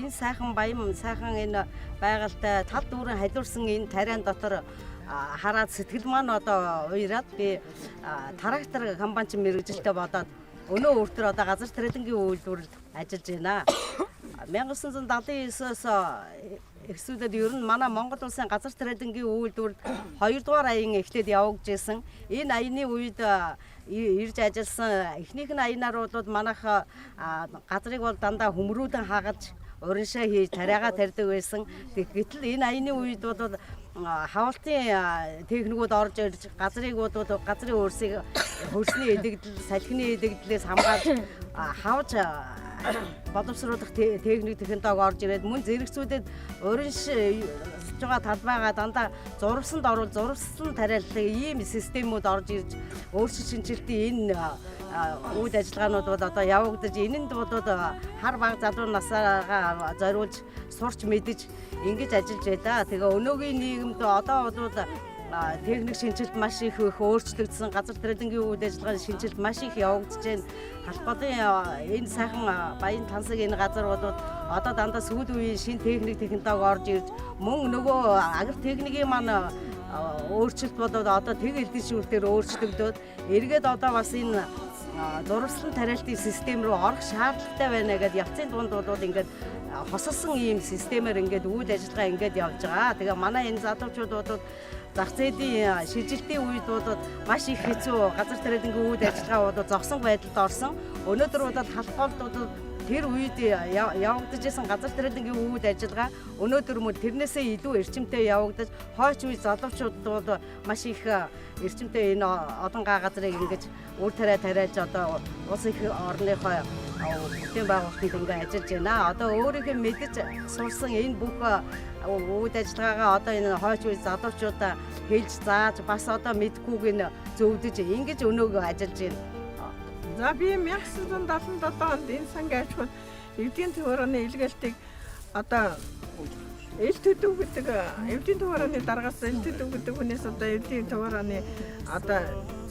Энэ сайхан баян сайхан энэ байгальтай тал дүүрэн халиурсан энэ тариан дотор хараад сэтгэл маань одоо уяраад би трактор комбайнчин мэргэжилтэй болоод өнөө хүртэл одоо газар тариалангийн үйлдвэрлэлд ажиллаж байна. 1979-оос эхлээд ер нь манай Монгол улсын газар тариалангийн үйлдвэрлэл 2 дугаар аян эхлээд явагдаж исэн. Энэ аяны үед ирж ажилласан эхнийх нь аянаар бол манайх газрыг бол дандаа хөмрүүдэн хагалж уран хийж тариагаа тарьдаг байсан. Гэтэл энэ аяны үед бол хавалтын техникүүд орж ирж газрыг бол газрын хөрсийг хөрсний илэгдэл, салхины илэгдлээс хамгаалж хавж боловсруулах техник технологи орж ирээд мөн зэрэгцүүдэд уран шиж байгаа талбайгаа дандаа зурвасанд оруул зурвасан тариаллыг ийм системүүд орж ирж өөрчлөлт шинэчлэлтийн энэ үйл ажиллагаанууд бол одоо явагдаж энэнд бол хар бага залуу насаагаа зориулж сурч мэдэж ингэж ажиллаж байлаа. Тэгээ өнөөгийн нийгэмд одоо бол техник шинэчлэлт маш их өөрчлөгдсөн, газар тариалангийн үйл ажиллагааны шинэчлэлт маш их явагдаж байна. Халх голын энэ сайхан баян тансаг энэ газар бол одоо дандаа сүүл үеийн шинэ техник технологи орж ирж мөн нөгөө агротехникийн маань өөрчлөлт бол одоо тэг элдэн шүүртээр өөрчлөгдөөд эргээд одоо бас энэ зурваслан тариалтын систем рүү орох шаардлагатай байна гэдээ явцын дунд бол ингээд хосолсон ийм системээр ингээд үйл ажиллагаа ингээд явж байгаа. Тэгээ манай энэ залуучууд бол зах зээлийн шилжилтийн үед бол маш их хэцүү газар тариалангийн үйл ажиллагаа бол зогсон байдалд орсон. Өнөөдөр бол Халх голд бол тэр үед явагдаж исэн газар тариалангийн үйл ажиллагаа өнөөдөр мөн тэрнээсээ илүү эрчимтэй явагдаж хойч үе залуучууд бол маш их эрчимтэй энэ олон га газрыг ингэж үр тариа тариалж одоо улс их орныхоо бүтээн байгуулалтанд ингээ ажиллаж байна. Одоо өөрийнхөө мэдэж сурсан энэ бүх үйл ажиллагаагаа одоо энэ хойч үе залуучуудаа хэлж зааж бас одоо мэдэхгүйг нь зөвдөж ингэж өнөөгөө ажиллаж байна. За, би 1977 онд энэ сангийн аж ахуйд эвдгийн төв хорооны илгээлтийг одоо эл төдөв гэдэг эвдгийн төв хорооны даргаас эл төдөв гэдэг хүнээс одоо эвдгийн төв хорооны одоо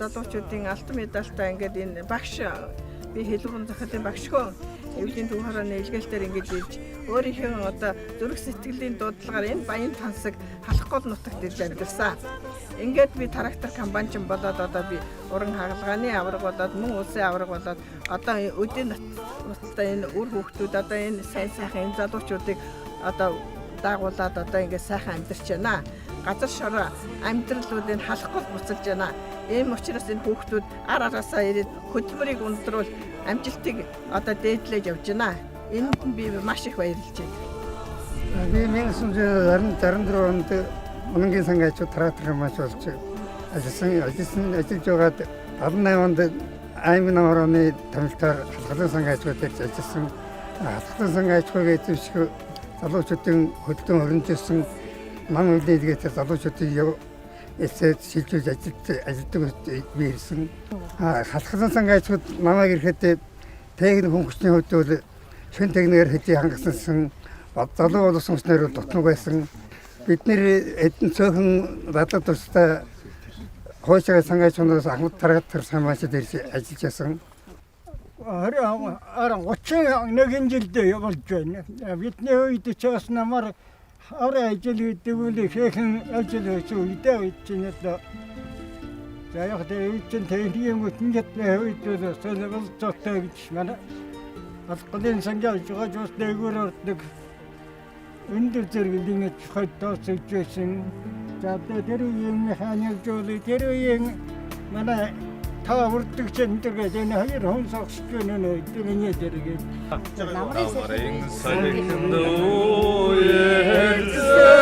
залуучуудын алтан медальтай ингээд энэ багш би хэлбэрэн зохиолын багшгүй эвдгийн төв хорооны илгээлтээр ингэж ирж өөрийнхөө одоо зүрх сэтгэлийн дуудлагаар энэ баян тансаг Халх гол нутагт ирж амьдарсан. Ингээд би трактор комбайнчин болоод одоо би уран хагалгааны авраг болоод мөн улсын авраг болоод одоо өдийн нутагт энэ үр хүүхдүүд одоо энэ сайн сайхан энэ залуучуудыг одоо дагуулад одоо ингээд сайхан амьдарч байна. Газар шороо амьдрал энэ Халх гол буцалж байна. Ийм учраас энэ хүүхдүүд ар араасаа ирээд хөдөлмөрийг унтруул амжилтыг одоо дээдлэж явж байна. Энд нь би маш их баярлж байна. Би 1964 онд Унангийн сангийн аж ахуй трактор комбайнч болж ажилласан, ажиллаж байгаад 78 онд аймаг нам хорооны томилтоор Халх голын сангийн аж ахуйд ирж ажилласан. Халх голын сангийн аж ахуйг эзэмших залуучуудын хөдөлгөөн хөрөнгөжсөн нам өвлийн илгээтэй залуучуудыг эсээд шилжүүлж ажилладаг би ирсэн. Халх голын сангийн аж ахуйд намайг ирэхэд техник хүн хүчний хувьд бол шин техникээр хэдий хангасан залуу болсон хүчнээр дутмаг байсан. Бид нэр эдэн цөөхөн дадлаг тустай хуушаа сангийн аж ахуйнаас анх трактор комбайнчид ирж ажиллаж байсан. 20 31 жилд болж байна. Бидний үед ч бас намар хар ажил хийдэг үл ихээхэн ажил хийсэн үедээ үед чинь л за яг тэр үед чинь техникийн хүчинжэтний үед бол сонирхолтой гэж манай Халх голын сангийн аж ахуйч бас дээгүүр ордог өндөр зэрэг ингэж хойдоос өгч байсан. За, тэр үеийн механик зүйл, тэр үеийн манай та урддаг чинь тэр энэ хоёр хүн согсож байна нэ тэрний дэргээд. Намрын салхинд үерзээ.